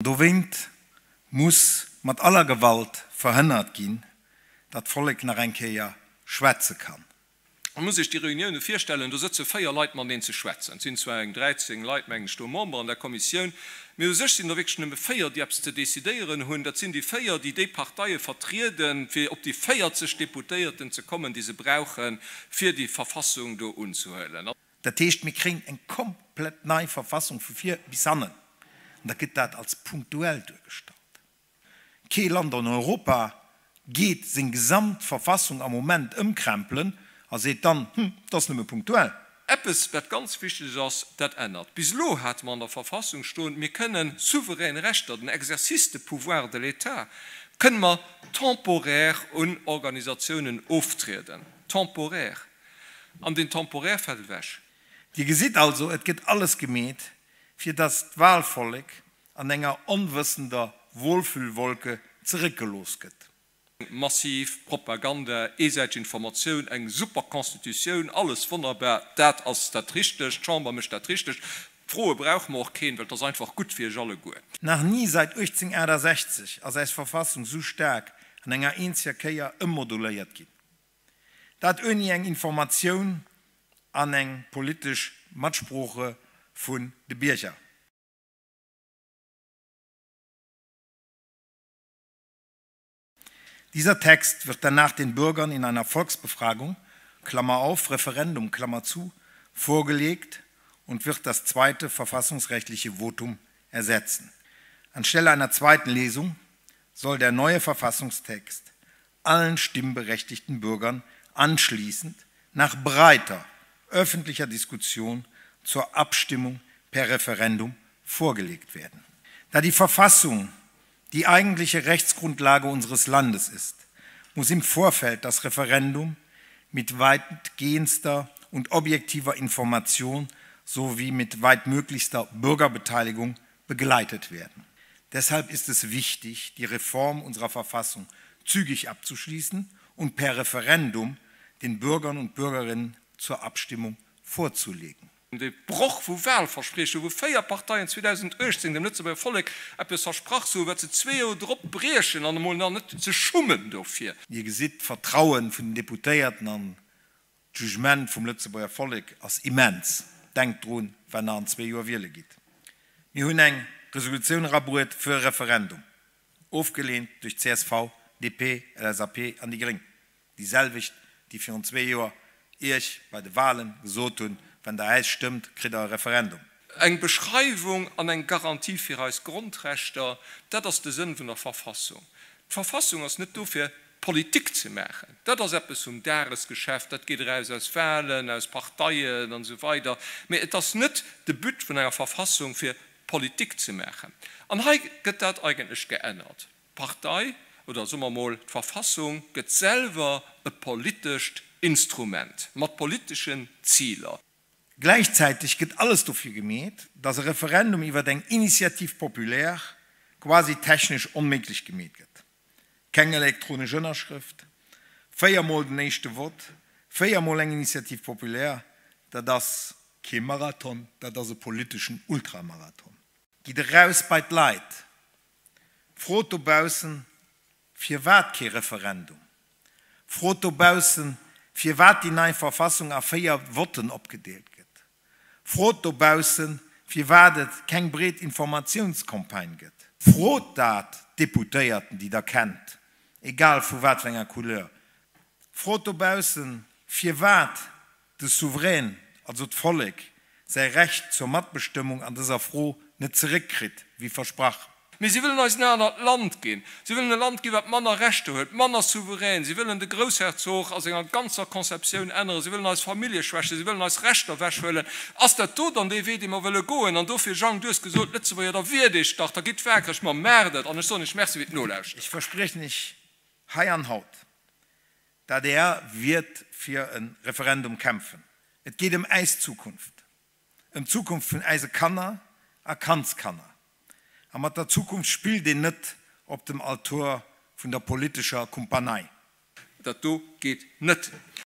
Dowéint muss mat aller Gewalt verhënnert ginn, datt d'Vollek nach eng Kéier schwätze kann. Et muss sech déi Reunioune virstellen, do sëtze 4 Leit mateneen ze schwätzen. Et sinn zwar eng 13 Leit, mengen ech, do Member an der Kommissioun, mee u sech sinn der wierklech nëmme 4, déi eppes ze decidéieren hunn. Dat sinn déi 4, déi déi Parteie vertrieden, fir op déi 40 Deputéierten ze kommen, déi se brauchen, fir déi Verfassung do unzehuelen. Dat heescht, mir kréien eng komplett nei Verfassung vu vir bis hannen. An da gëtt dat als punktuell duergestallt. Kee Land an Europa geet seng gesamt Verfassung am Moment ëmkrempelen a seet dann, Hm, dat ass nëmme punktuell. Eppes, wat ganz wichteg ass, dat ännert. Bis elo hate mer an der Verfassung stoen, mir kënnen souverän Rechter, den Exercice de pouvoir de l'État, kënne mer temporaire un Organisatiounen oftrieden. Temporaire. An deen temporaire fält ewech. Dir gesitt also, et gëtt alles gemeet, fir dass d'Wahlvollek an enger onwëssender Wohlfühlwolke zeréckgelooss gëtt. Massiv Propaganda, eesäiteg Informatioun, eng super Constitutioun, alles wonnerbar, dat ass dat Richtegt, d'Chamber mécht dat Richtegt, Froe brauche mer och keen, well et ass einfach gutt fir iech alleguer. Nach ni seit 1868 ass äis Verfassung sou staark an enger eenzeger Kéier ëmmoduléiert ginn. Dat ouni eng Informatioun an eng politesch Matsprooche vun de Bierger. Dieser Text wird danach den Bürgern in einer Volksbefragung Klammer auf, Referendum Klammer zu, vorgelegt und wird das zweite verfassungsrechtliche Votum ersetzen. Anstelle einer zweiten Lesung soll der neue Verfassungstext allen stimmberechtigten Bürgern anschließend nach breiter öffentlicher Diskussion zur Abstimmung per Referendum vorgelegt werden. Da die Verfassung die eigentliche Rechtsgrundlage unseres Landes ist, muss im Vorfeld das Referendum mit weitgehendster und objektiver Information sowie mit weitmöglichster Bürgerbeteiligung begleitet werden. Deshalb ist es wichtig, die Reform unserer Verfassung zügig abzuschließen und per Referendum den Bürgern und Bürgerinnen zur Abstimmung vorzulegen. De Broch vu Wahlversprieche, wou 4 Parteien 2018 dem Lëtzebuerger Vollek eppes versprach hu, wat se zwee Joer drop briechen an emol nach net sech schummen dofir. Dir gesitt, d'Vertrauen vun den Deputéierten an d'Jugement vum Lëtzebuerger Vollek ass immens. Denkt drun, wann Der an zwee Joer wiele gitt. Mir hunn eng Resolutioun erabruet fir e Referendum, ofgeleent duerch csv, DP, LSAP an déi gréng. Déi selwecht, déi virun zwee Joer Iech bei de Wahlen gesot hunn, Wann Der äis stëmmt, kritt Der e Referendum. Eng Beschreiwung an eng Garantie fir eis Grondrechter, dat ass de Sënn vun der Verfassung. D'Verfassung ass net do fir Politik ze maachen. Dat ass eppes vum Dagesgeschäft, dat geet eraus aus Wahlen, aus Parteien an esou weider. Mee et ass net de But vun enger Verfassung fir Politik ze maachen. An hei gëtt dat eigentlech geännert. D'Partei, oder soe mer mol d'Verfassung, gëtt selwer e politescht Instrument mat politeschen Ziler. Gläichzäiteg gëtt alles dofir gemeet, datt e Referendum iwwer eng Initiative populaire quasi technesch onméiglech gemeet gëtt. Keng elektronesch Ënnerschrëft, 4 mol den éischte Vott, 4 mol eng Initiative populaire, dat ass kee Marathon, dat ass e politeschen Ultramarathon. Gitt eraus bei d'Leit, Frot dobaussen, firwat kee Referendum? Frot dobaussen, firwat déi nei Verfassung a 4 Votten opgedeelt gëtt. Frot dobaussen, firwat et keng breet Informatiounscampagne gëtt. Frot dat d'Deputéierten, déi der kennt, egal vu wat fir enger Couleur. Frot dobaussen, firwat de Souverän, also d'Vollek, säi Recht zur Matbestëmmung an dëser Fro net zeréckkritt, wéi versprach. Mee si wëllen eis en anert Land ginn. Si wëllen e Land ginn, wat manner Rechter huet, manner souverän. Si wëllen de Groussherzog a senger ganzer Conceptioun änneren. Si wëllen eis Famillje schwächen. Si wëllen eis Rechter ewechhuelen. Ass dat do dann dee Wee, dee mer wëlle goen? An dofir, Jang, du hues gesot, Lëtzebuerger, da wiert Iech dach, da gitt waakreg. Ma maacht et! An ech soen Iech Merci fir d'Nolauschteren. Ech verspriechen Iech hei an haut, D'adr wiert fir e Referendum kämpfen. Et geet ëm äis Zukunft, ëm d'Zukunft vun äise Kanner a Kandskanner. A mat der Zukunft spillt een net op dem Altor vun der politescher Kumpanei. Dat do geet net.